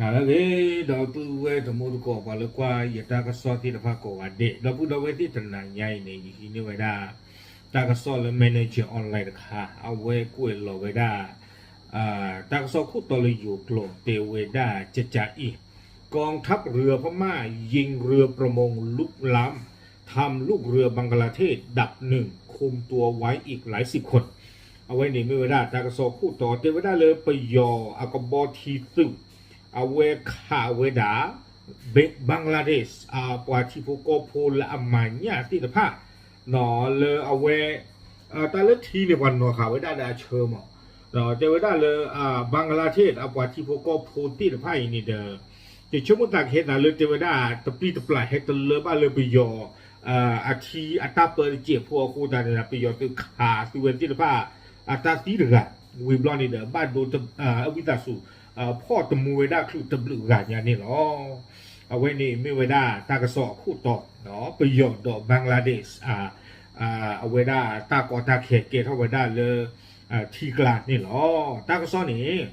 အဂ့ၤ ဒီပုၢ်ဝဲၢ်တံၤသကိး ပှၤလၢကွၢ်ယတၢ်ကစီၣ်သ့ၣ်တဖၣ်ကိးဂၤဒဲး, ဒီပုၢ်ဒီဝဲၢ်သ့ၣ် တနၤညါအံၤန့ၣ် ယဟံးန့ၢ်ဝဲဒၣ် တၢ်ကစီၣ်လၢ Manager Online တခါ အဝဲကွဲးလီၤဝဲဒၣ် တၢ်ကစီၣ်ခိၣ်တီလၢယိၤကျိာ် တဲဝဲဒၣ် ကကးအံၤ กองทัพเรือพม่ายิงเรือประมงลุกลาม ทำลูกเรือบางกลาเทศดับหนึ่ง คุมตัวไว้อีกหลายสิบคน အဝဲန့ၣ်မ့ၢ်ဝဲဒၣ်တၢ်ကစီၣ်ခိၣ်တီ တဲဝဲဒၣ်လၢပယီၤအကဘီထံသုး အဝဲခးဝဲဒၣ် Bangladesh အပှၤထံဖိကီၢ်ဖိလၢအမၤညၣ်သ့ၣ်တဖၣ် လၢအဝဲ တၢ်လၢထံန့ၣ် ပှၤနီၤဃာ်ဝဲဒၣ်ဒီးအဆၢမး, တဲဝဲဒၣ်လၢ Bangladesh အပှၤထံဖိကီၢ်ဖိသ့ၣ်တဖၣ်အံၤန့ၣ်ဒီး ယဆိကမိၣ်သးကဟဲသးလၢတဲဝဲဒၣ် တပျံၤတပျၢ်ဟဲတလၢဘၣ်လၢပယီၤ အထံအတၢ်ပၢတစဲးဖိအဃိသတးန့ၣ် ပယီၤသုးခးသုဝဲသ့ၣ်တဖၣ် အတၢ်သံတဂၤ ဝံၤဘျီန့ၣ်ဒီး ဘၣ်ဒိ အဝံသးစူၤ ဖီၣ်တမူဝဲဒၣ်ချုးတဘျုးဂၤညါန့ၣ်လီၤ. အဝဲန့ၣ်မ့ၢ်ဝဲဒၣ်တၢ်ကစီၣ်အခိၣ်တီ ပယီၤဒီး Bangladesh အဝဲဒၣ်တၢ်ကီတၢ်ခဲကဲထီၣ်ဝဲဒၣ်လၢ ထံကျါန့ၣ်လီၤ. တၢ်ကစီၣ်န့ၣ်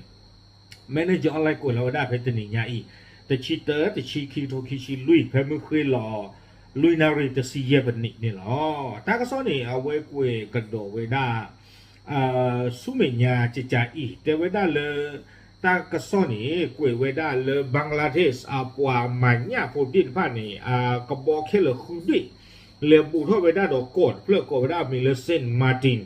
Manager Online ကွဲးလီၤဝဲဒၣ်ဖဲတနံၤညါအံၤ တဆံတၢ တဆံ ခံကထိခံဆံလွံၢ် ဖဲမုၢ်ဃ့ၢ်လီၤ လွံၢ်နၣ်ရံၣ်တဆံယဲၢ်မံးနံးန့ၣ်လီၤ. တၢ်ကစီၣ်န့ၣ် အဝဲကွဲးကဒီးဝဲဒၣ် ဆူမဲာ်ညါကကးအံၤ တဲဝဲဒၣ်လၢ တၢ်ကစီၣ်န့ၣ် ကွဲးဝဲဒၣ်လၢ Bangladesh အပှၤမၤညၣ်ဖိသ့ၣ်တဖၣ်န့ၣ် အကဘီခဲလၢာ်ဃုဘ့ၣ် လဲၤဘူးထီၣ်ဝဲဒၣ်ဒီးကီၢ်တဖျၢၣ် ကိးဝဲဒၣ်အမံၤလၢ Saint Martin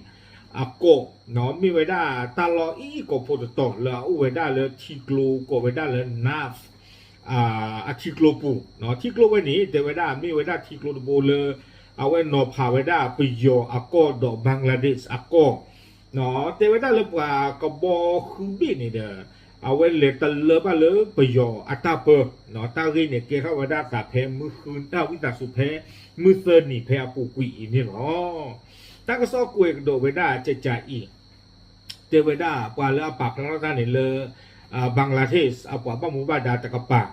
အကီၢ် မ့ၢ်ဝဲဒၣ်တၢ်လီၢ်အံၤအံၤကိးဖိတတီၤ လၢအအိၣ်ဝဲဒၣ်လၢထံကျိကိးဝဲဒၣ်လၢ Naf အထံကျိပူၤ, ထံကျိဝဲန့ၣ် တဲဝဲဒၣ်မ့ၢ်ဝဲဒၣ်ထံကျိတဘိလၢ အဝဲနီၤဖးဝဲဒၣ်ပယီၤအကီၢ်ဒီး Bangladesh အကီၢ်, တဲဝဲဒၣ်လၢပှၤကဘီဃုဘ့ၣ်န့ၣ်ဒီး အဝဲလဲၤတလၢဘၣ်လၢပယီၤအတၢ်ပၢ, တၢ်ဂ့ၢ်န့ၣ် ကဲထီၣ်ဝဲဒၣ်သးဖဲမုၢ်ဃုနၣ်ရံၣ်ဝံသးစူၤဖဲ မုၢ်သၢနံၤဖဲအပူၤကွံာ်အံၤန့ၣ်လီၤ. တၢ်ကစီၣ်ကွဲးကဒီးဝဲဒၣ်ကကးအံၤ တဲဝဲဒၣ်ပှၤလၢအပာ်ဖျါထီၣ်တၢ်န့ၣ်လၢ Bangladesh အပှၤဘၣ်မူဘၣ်ဒါတကပၤ,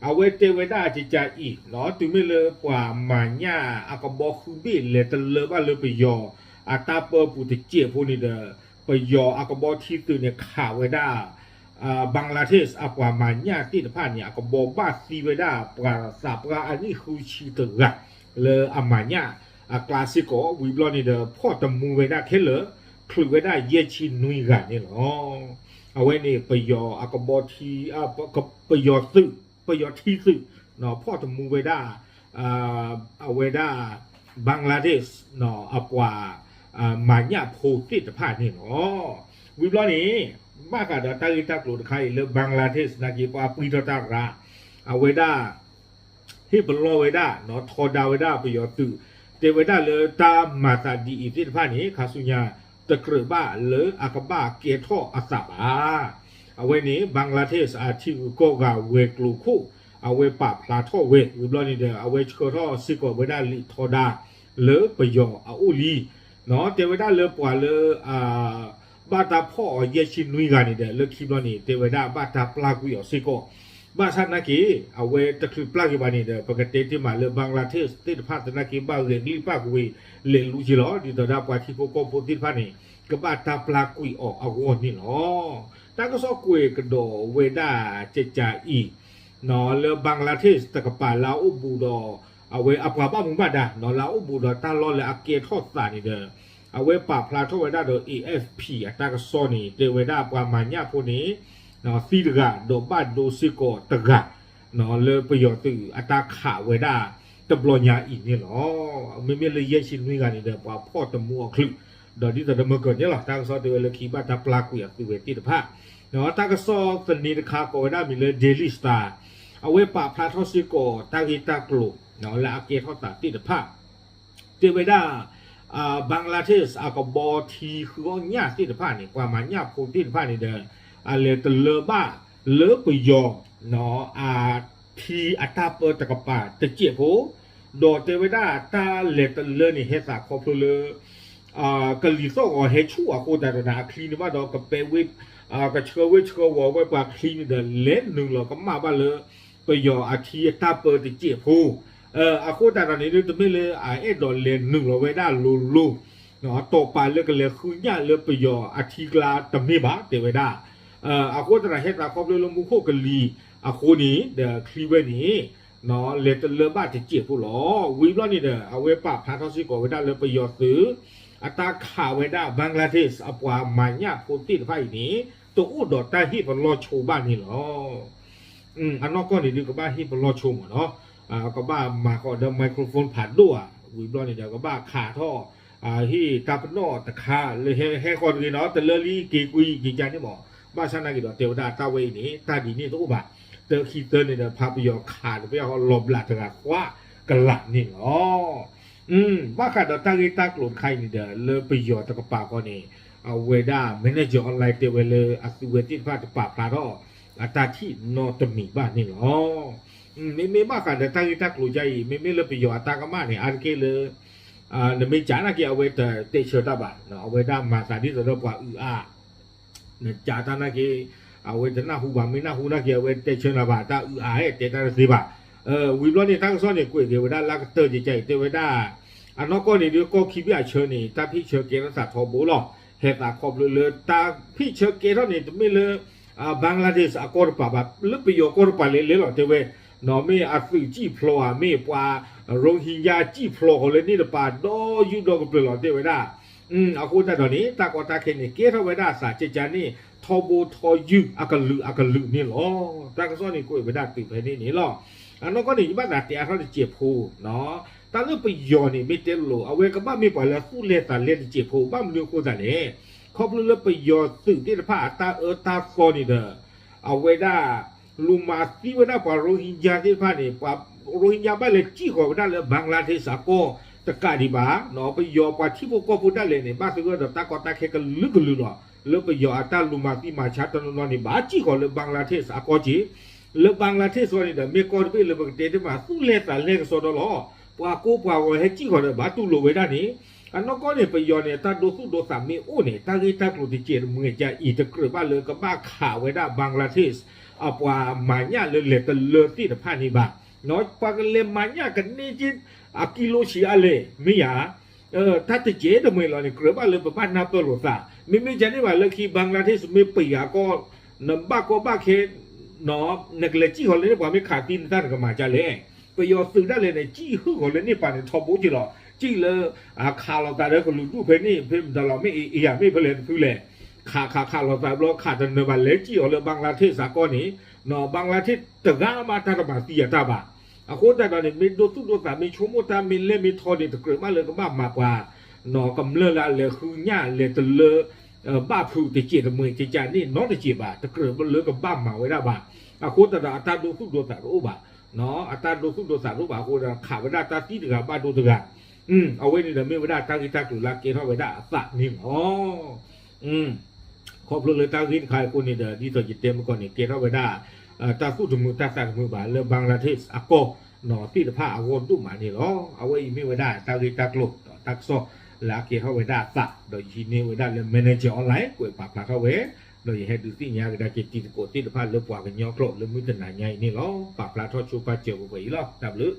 အဝဲတဲဝဲဒၣ်ကကးအံၤ တုၤမ့ၢ်လၢပှၤမၤညၣ်အကဘီဃုဘ့ၣ်လဲၤတလၢဘၣ်လၢပယီၤအတၢ်ပၢပူၤတစဲးဖိန့ၣ်ဒီး ပယီၤအကဘီထံသုးန့ၣ်ခးဝဲဒၣ် Bangladesh အပှၤမၤညၣ်သ့ၣ်တဖၣ်န့ၣ် အကဘီဘၣ်သံဝဲဒၣ်ပှၤသးပှၢ်အနံၣ်ဃုဆံတဂၤ လၢအမၤညၣ်အကျါစ့ၢ်ကီး ဝံၤဘျီန့ၣ်ဒီး ဖီၣ်တမူဝဲဒၣ်ခဲလၢာ် ချုးဝဲဒၣ်ယဲၢ်ဆံနွံဂၤန့ၣ်လီၤ. အဝဲန့ၣ်ပယီၤအကဘီထံ ပယီၤသုး ပယီၤထံသုး ဖီၣ်တမူဝဲဒၣ် အဝဲဒၣ် Bangladesh အပှၤ မၤညၣ်ဖိသ့ၣ်တဖၣ်န့ၣ်လီၤ. ဝံၤဘျီန့ၣ် ဘၣ်ဃးဒီးတၢ်ဂ့ၢ်တၢ်ကျိၤတခါအံၤလၢ Bangladesh နာ်က့ ပှၤပှံထီၣ်တၢ်ရၤ အဝဲဒၣ် ဟ့ၣ်ပလီၢ်ဝဲဒၣ် ထီဒါဝဲဒၣ်ပယီၤသုး တဲဝဲဒၣ်လၢတၢ်မၤသးဒ်အံၤသ့ၣ်တဖၣ်န့ၣ် ခါဆူညါ တကြၢးဘၣ်လၢအကဘၣ်ကဲထီၣ်အသးဘၣ်. အဝဲန့ၣ် Bangladesh အထံဂုၤကီၢ်ဂၤဝဲၤကျိၤခိၣ် အဝဲပာ်ဖျါထီၣ်ဝဲ ဝံၤဘျီန့ၣ်ဒီး အဝဲဆှၢထီၣ်စ့ၢ်ကီးဝဲဒၣ်လံာ်ထီဒါ လၢပယီၤအအိၣ်လံ တဲဝဲဒၣ်လၢပှၤလၢ ဘၣ်တၢ်ဖီၣ်အီၤယဲၢ်ဆံနွံဂၤန့ၣ်ဒီး လၢခံဘျီန့ၣ် တဲဝဲဒၣ်ဘၣ်တၢ်ပျၢ်ကွံာ်အီၤစ့ၢ်ကီး ဘၣ်ဆၣ်နာ်က့ အဝဲတချုးပျၢ်က့ၤဘၣ်န့ၣ်ဒီး ပကတဲတ့ၢ်မးလၢ Bangladesh သ့ၣ်တဖၣ်သနာ်က့ ဘၣ်ဂဲၤကလံၣ်ပၣ်ကွံာ် လဲၤလူက့ၤလီၤ ဒ်သိးဒၣ်ပှၤထံဖိကီၢ်ဖိသ့ၣ်တဖၣ်န့ၣ် ကဘၣ်တၢ်ပျၢ်ကွံာ်အီၤအဂီၢ်န့ၣ်လီၤ. တၢ်ကစီၣ်ကွဲးကဒီးဝဲဒၣ်ကကးအံၤ လၢ Bangladesh တကပၤလၢအအိၣ်ဘူးဒီး အဝဲအပှၤဘၣ်မူဘၣ်ဒါ လၢအအိၣ်ဘူးဒီးတၢ်လီၢ်လၢအကဲထီၣ်သးန့ၣ်ဒီး အဝဲပာ်ဖျါထီၣ်ဝဲဒၣ်ဒီး A F P အတၢ်ကစီၣ်န့ၣ် တဲဝဲဒၣ်ပှၤမၤညၣ်ဖိန့ၣ် သံတဂၤ ဒီးဘၣ်ဒိစ့ၢ်ကီးတဂၤ လၢပယီၤသုးအတၢ်ခးဝဲဒၣ်တဘျီညါအံၤန့ၣ်လီၤ. မ့မ့ၢ်လၢယဲၢ်ဆံနွံဂၤန့ၣ်ဒီး ပှၤဖီၣ်တမူအီၤချုး ဒီးဒ်သိးဒီးမၢကၢၤန့ၣ်လီၤ. တၢ်ကစီၣ်တဲဝဲလၢခံဘၣ်တၢ်ပျၢ်ကွံာ်အသုဝဲသ့ၣ်တဖၣ် တၢ်ကစီၣ်သန့တခါကိးဝဲဒၣ်မံၤလၢ Daily Star အဝဲပာ်ဖျါထီၣ်စ့ၢ်ကီးတၢ်ဂ့ၢ်တၢ်ကျိၤ လၢအကဲထီၣ်သးသ့ၣ်တဖၣ် တဲဝဲဒၣ် Bangladesh အကဘီထံဃုအီၣ်ညၣ်သ့ၣ်တဖၣ်န့ၣ် ပှၤမၤညၣ်ဖိသ့ၣ်တဖၣ်န့ၣ်ဒီး အလဲၤတလၢဘၣ်လၢပယီၤ အထံအတၢ်ပၢတကပၤတစဲးဖိ ဒီးတဲဝဲဒၣ်တၢ်လဲၤတလၢန့ၣ် ဟဲသးခီဖျိလၢ ကလံၤသီၣ်ဂီၤဟဲဆူၣ်အဃိသတးဒီးန့ၣ် အချံန့ၣ်ဘၣ်ဒီးကပဲဝ့ ကဆှၢဝ့ဆှၢဝီၤဝဲပှၤချံန့ၣ်ဒီး လဲၤနုာ်လီၤကမၣ်ဘၣ်လၢ ပယီၤအထံအတၢ်ပၢတစဲးဖိ အဃိသတးဒီးန့ၣ် တမ့ၢ်လၢအအဲၣ်ဒိးလဲၤနုာ်လီၤဝဲဒၣ်လိၤလိၤ တီၢ်ပာ်လၢကလဲၤဃုညၣ်လၢပယီၤအထံကျါတမ့ၢ်ဘၣ် တဲဝဲဒၣ်. အဃိသတးဒီးဟဲသးခီဖျိလၢမူခိၣ်ကလံၤ အဃိန့ၣ်ဒီး ချံဝဲန့ၣ် လဲၤတလၢဘၣ်တစဲးဖိလီၤ. ဝံၤဘျီန့ၣ်ဒီး အဝဲပာ်ဖျါထီၣ်စ့ၢ်ကီးဝဲဒၣ်လၢပယီၤသုး အတၢ်ခးဝဲဒၣ် Bangladesh အပှၤမၤညၣ်ဖိသ့ၣ်တဖၣ်အံၤန့ၣ် တအိၣ်ဒီးတၢ်ဟ့ၣ်ပလီၢ်ဆိဘၣ်န့ၣ်လီၤ. အနီၢ်ကီၢ်န့ၣ်ဒုးကဘၣ်ဟ့ၣ်ပလီၢ်ဆိမးနီၤ, ကဘၣ်မၤဃီၤဒီး microphone ဖးဒိၣ်ဧါ, ဝံၤဘျီန့ၣ်ဒီး ကဘၣ်ခးထီၣ် ဟ့ၣ်တၢ်ပနီၣ်တခါ လၢဟဲဃီၤတဂ့ၤနီၤ, တလၢလံက့ၤကွံာ်က့ၤကန့ၣ်မး, ဘၣ်ဆၣ်နာ်က့ၤဒီး တဲဝဲဒၣ်တၢ်ဝဲအံၤန့ၣ် တၢ်ဒ်န့ၣ်တအိၣ်ဘၣ်, တခံသၢန့ၣ်ဒီး ဖးပယီၤခးတပျၢ်ဃီ လီၤဘျးတဂၤဃၣ်ကလာ်န့ၣ်လီၤ. ဘၣ်ဃးဒီးတၢ်ဂ့ၢ်တၢ်ကျိၤတခါအံၤန့ၣ်ဒီး လၢပယီၤတကပၤဃီန့ၣ် အဝဲဒၣ် Manager Online တဲဝဲလၢအသုးဝဲသ့ၣ်တဖၣ်တပာ်ဖျါထီၣ် အတၢ်ထံၣ်နီတမံၤဘၣ်န့ၣ်လီၤ. မ့မ့ၢ်ဘၣ်ဃးဒီးတၢ်ဂ့ၢ်တၢ်ကျိၤဒ်အံၤ မ့မ့ၢ်လၢပယီၤအတၢ်ကမၣ်န့ၣ် အါတက့ၢ်လၢ နမ့ၢ်ကးနာ်က့ၤ အဝဲတတဲဆၢတၢ်ဘၣ်, အဝဲဒၣ်မၤသးဒ်သိးဒီးပှၤအုးအါ နကးတၢ်နာ်က့ၤ အဝဲတနၢ်ဟူဘၣ်, မ့ၢ်နၢ်ဟူနာ်က့ၤအဝဲတဲဆၢနၤဘၣ်, တၢ်အုးအါတဲတၢ်တသ့ဘၣ်. ဝံၤဘျီန့ၣ် တၢ်ကစီၣ်န့ၣ် ကွဲးက့ၤဝဲဒၣ်လၢကတၢၢ်ကကါအံၤ တဲဝဲဒၣ် အနီၢ်ကီၢ်န့ၣ်ဒုး ကီၢ်ခံဘ့ၣ်အဆၢန့ၣ် တၢ်ဖ့ၣ်ဆၢကဲထီၣ်သးထီဘိလီၤ. ဟဲသးခီဖျိလၢတၢ်ဖ့ၣ်ဆၢကဲထီၣ်န့ၣ် တမ့ၢ်လၢ Bangladesh အကီၢ်တပၤဘၣ်, လၢပယီၤကီၢ်တပၤလဲၤလဲၤလီၤ တဲဝဲ, မ့ၢ်အသုးစံၣ်ဖျိဧါ, မ့ၢ်ပှၤ Rohingya စံၣ်ဖျိဃီၤလၢန့ၣ်တပၤ ဒီယူၢ်ဒီကပျၢၤလီၤ တဲဝဲဒၣ်. အဃိသတးဒီးန့ၣ် တၢ်ကီတၢ်ခဲန့ၣ် ကဲထီၣ်ဝဲဒၣ်အသးကကါန့ၣ် ထီဘိထီယုၢ်အကလုာ်အကလုာ်န့ၣ်လီၤ. တၢ်ကစီၣ်န့ၣ်ကွဲးဝဲဒၣ်တုၤဖဲန့ၣ်န့ၣ်လီၤ. အနီၢ်ကီၢ်န့ၣ် ယဘၣ်သးတဲအါထီၣ်တစဲးဖိ တၢ်လၢပယီၤန့ၣ် မ့ၢ်တဲလိၤ အဝဲကဘၣ်မ့ၢ်ပှၤလၢသူၣ်လဲၤသးလဲၤတစဲးဖိ ဘၣ်မနုၤအဃိသတးလဲၣ်. ခီဖျိလၢပယီၤသုးသ့ၣ်တဖၣ်အတၢ်အၢတၢ်သီန့ၣ်ဒီး အဝဲဒၣ် လူၤမၤသံဝဲဒၣ်ပှၤ Rohingya သ့ၣ်တဖၣ်န့ၣ် ပှၤ Rohingya ဘၣ်လဲၤစံၣ်ဃီၤဝဲဒၣ်လၢ Bangladesh အကီၢ်တကးဒံးဘၣ်, ပယီၤပှၤထံဖိကီၢ်ဖိဒၣ်လဲာ်န့ၣ် ဘၣ်သဂၢၢ်ဒီးတၢ်ကီတၢ်ခဲကလုာ်ကလုာ်လီၤ. လၢပယီၤအတၢ်လူၤမၤသံမၤဆါတနီၤနီၤန့ၣ် ဘၣ်စံၣ်ဃီၤလၢ Bangladesh အကီၢ်က့ၤ, လၢ Bangladesh အကီၢ်န့ၣ်ဒီး မ့ၢ်ကီၢ်တဘ့ၣ်လၢပကတဲတ့ၢ်မး သူၣ်လဲၤသးလဲၤကစီဒီလီၤ. ပှၤကိးပှၤဂီၤဟဲစံၣ်ဃီၤဒီး ဘၣ်တူၢ်လိာ်ဝဲဒၣ်န့ၣ် အနီၢ်ကီၢ်န့ၣ် ပယီၤန့ၣ် အတၢ်ဒိသူၣ်ဒိသးမ့ၢ်အိၣ်န့ၣ် တၢ်ဂ့ၢ်တၢ်ကျိၤတစဲးတမှဲးကါအံၤ တကြၢးဘၣ်လၢကဘၣ်ခးဝဲဒၣ် Bangladesh အပှၤမၤညၣ်လၢလဲၤတလၢသ့ၣ်တဖၣ်န့ၣ်ဘၣ်. ပှၤကလဲၤမၤညၣ်ကန့ၢ်က့ အကံလိဆံးအါလဲၣ် မ့ၢ်ယၤ တၢ်တစဲးတမှဲးလီၤန့ၣ် ကြၢးဘၣ်လၢပဘၣ်နၢ်ပၢၢ်လိာ်သး, မ့မ့ၢ်ကန့ၣ်ဘၣ်လၢခံ Bangladesh မ့ၢ်ပယီၤကီၢ် နဘၣ်ကီဘၣ်ခဲ နကလဲၤစံၣ်ဃီၤလၢန့ၣ် ပှၤမ့ၢ်ခးသံနတၢ်နကမၤကလဲၣ်. ပယီၤသုးဒၣ်လဲာ်န့ၣ် စံၣ်ဟုၣ်ဃီၤလၢန့ၣ်ပၤန့ၣ် ထီဘိက့ၤလီၤ. စံၣ်လၢ ခးလိာ်သးဒီးကလုာ်ဒူၣ်ဖဲန့ၣ် ဖဲမတၤလီၤ မ့ၢ်အံၤယၤ မ့ၢ်ဖဲလဲၣ်တဖုလဲၣ်, ခးခးခးလိာ်သးဘျီ ခးတနၢၤဘၣ် လဲၤစံၣ်ဃီၤလၢ Bangladesh အကီၢ်န့ၣ် Bangladesh တဂၤမးတၢ်တမၤသံအတၢ်ဘၣ်. အဃိသတးဒီးန့ၣ် မ့ၢ်ဒိသူၣ်ဒိသး မ့ၢ်ဆိကမိၣ်တၢ်မ့ၢ်လဲၢ်မ့ၢ်ထီန့ၣ် တကြၢးဘၣ်လၢကဘၣ်မၤပှၤ ကမျၢၢ်လၢအလဲၤဃုညၣ်လဲၤတလၢ ဘၣ်ဖုးတစဲးတမှဲးကါန့ၣ် နီတစဲးဘၣ်, တကြၢးလၢကဘၣ်မၤဝဲဒၣ်ဘၣ်. အဃိသတးဒီး အတၢ်ဒိသူၣ်ဒိသးတအိၣ်ဘၣ်, အတၢ်ဒိသူၣ်ဒိသးတအိၣ်ဘၣ်အဃိဒီး ခးဝဲဒၣ်တၢ်သံတဂၤဘၣ်ဒိတဂၤ, အဝဲန့ၣ်ဒီးမ့ၢ်ဝဲဒၣ်တၢ်ဂ့ၢ်တၢ်ကျိၤလၢကဲထီၣ်ဝဲဒၣ်အသးန့ၣ်လီၤ. ခီဖျိလၢတၢ်ဂ့ၢ်တခါအံၤအဃိန့ၣ်ဒီး ဒ်သိးယတဲမုၢ်ကီၢ်န့ၣ် ကဲထီၣ်ဝဲဒၣ် တၢ်သူၣ်တမုာ်တၢ်သးတမုာ်ဘၣ်လၢ Bangladesh အကီၢ်သ့ၣ်တဖၣ်အဂီၢ်ဒိၣ်မးန့ၣ်လီၤ. အဝဲအံၤမ့ၢ်ဝဲဒၣ်တၢ်ဂ့ၢ်တၢ်ကျိၤ တၢ်ကစီၣ်လၢအကဲထီၣ်ဝဲဒၣ်အသး ဒီးယဟံးန့ၢ်ဝဲဒၣ်လၢ Manager Online ကွဲးပာ်ဖျါထီၣ်ဝဲ, ဒီးယဟဲဒုးသ့ၣ်ညါကဒါက့ၤတံၤသကိးသ့ၣ်တဖၣ်လၢပှၤကညီကျိာ်လၢမုၢ်တနၤညါအံၤန့ၣ်လီၤ. ပာ်ဖျါထီၣ်ဆိပာ်စၢၤပှဲၤပှဲၤအံၤလီၤ. တၢ်ဘျုး